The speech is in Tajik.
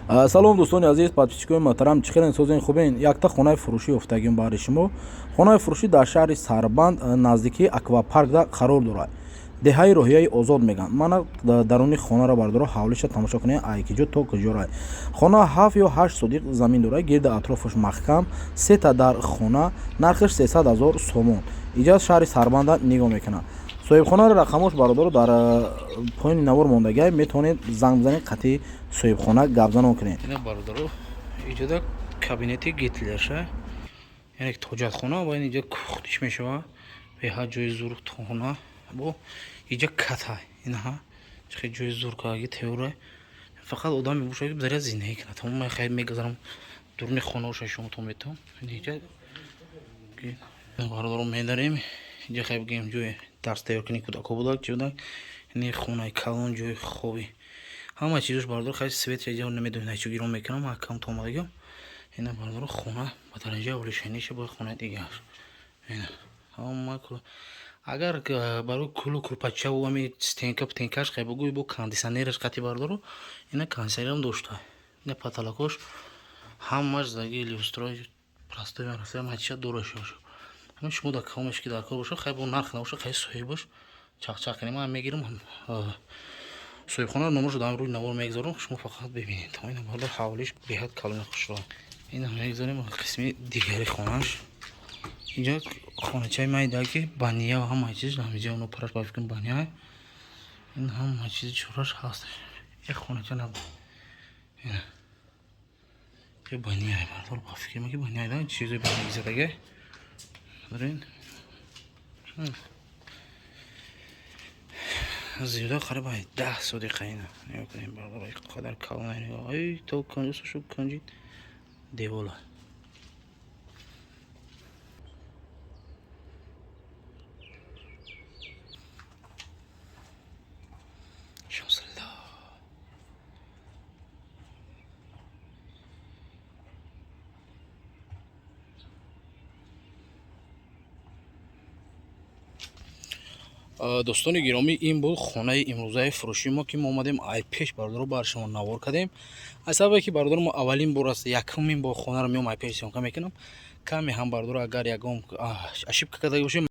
Салом, дӯстони азиз, подписчикои муҳтарам, чӣ хелен, созен, хубен? Якта хонаи фурӯшӣ ёфтагим баҳри шумо. Хонаи фурӯшӣ дар шаҳри Сарбанд, наздикии аквапаркда қарор дорад, деҳаи Роҳияи Озод мегӯянд. Мана даруни хонаро, бардоро, ҳавлиша тамошо кунед, ай киҷо то куҷорай. Хона 7 ё 8 сотих замин дорад, гирди атрофаш маҳкам, сета дар хона, нархаш 300 000 сомон. Иҷа шаҳри Сарбанда нигоҳ мекунад. Соҳибхонаро рақамош, бародаро, дар поёни навор мондагиай, метавонед занг бизанед, қатъи соҳибхона гапзанон кунед. Ина, бародаро, иҷода кабинети Гитлерша, яъне ҳоҷатхона ва ин иҷа кухтиш мешавад. Беҳад ҷои зур хона. Бо иҷа ката, инаҳа чихе ҷои зур каги теора. Фақат одам мебошад, ки заря зиндагӣ кунад. Тамом, ман хайр, мегазарам дуруни хонаоша, шумо метавон. Иҷа, бародаро, медарем. Иҷа хай бигем, ҷои дарс тайёр кунӣ кӯдакҳо будак, чи будак. Ини хонаи калон, ҷои хоби, ҳама чизош, бародаро. Хай, свет иҷа намедонем, чӣ гирон мекунам, ҳакам то омадагиам. Ина, бародаро, хона ба дараҷаи олишаниша, бо хонаи дигааш. Ина ҳама. Агар барои кулу курпачаву ами стенка птенкаш хай бугӯй, бо кондиционераш қати, бародаро, ина кондиционерам дошта. Ина потолокош ҳамаш заги люстрой простой, ҳама чиза дораш. Ҳамин шумо дар каломеш ки дар кор бошад, хай, бо нарх набошад, хай, соҳибаш чақчақ кунем, ман мегирам. Соҳибхонаро номершо дар рӯи навор мегузорам, шумо фақат бибинед. Ина, бародар, ҳавлиш беҳад калони хушро. Ина мегузорем қисми дигари хонааш. Инҷа хоначаи майда, ки баня ва ҳама чиз ҳамиҷа, оно параш ба фикрам баня. Ин ҳама чизи чораш ҳаст, як хонача набуд. Ина баня, бародар, ба фикрам ки баня, чизои баня задага дорен. Зиёда қариб 10 сотиқа. Ина нигоҳ кунем, бародар, қадар калона. Нигоҳ, ай то канҷошу канҷи девола. Шамсалло. Дӯстони гиромӣ, ин буд хонаи имрӯзаи фурӯшии мо, ки мо омадем ай пеш, бародаро, бар шумо навор кардем. Аз сабабе ки, бародаро, мо аввалин бор аст, якумин бор хонаро меом ай пеш съёмка мекунам. Каме ҳам, бародаро, агар ягон ошибка карда бошем.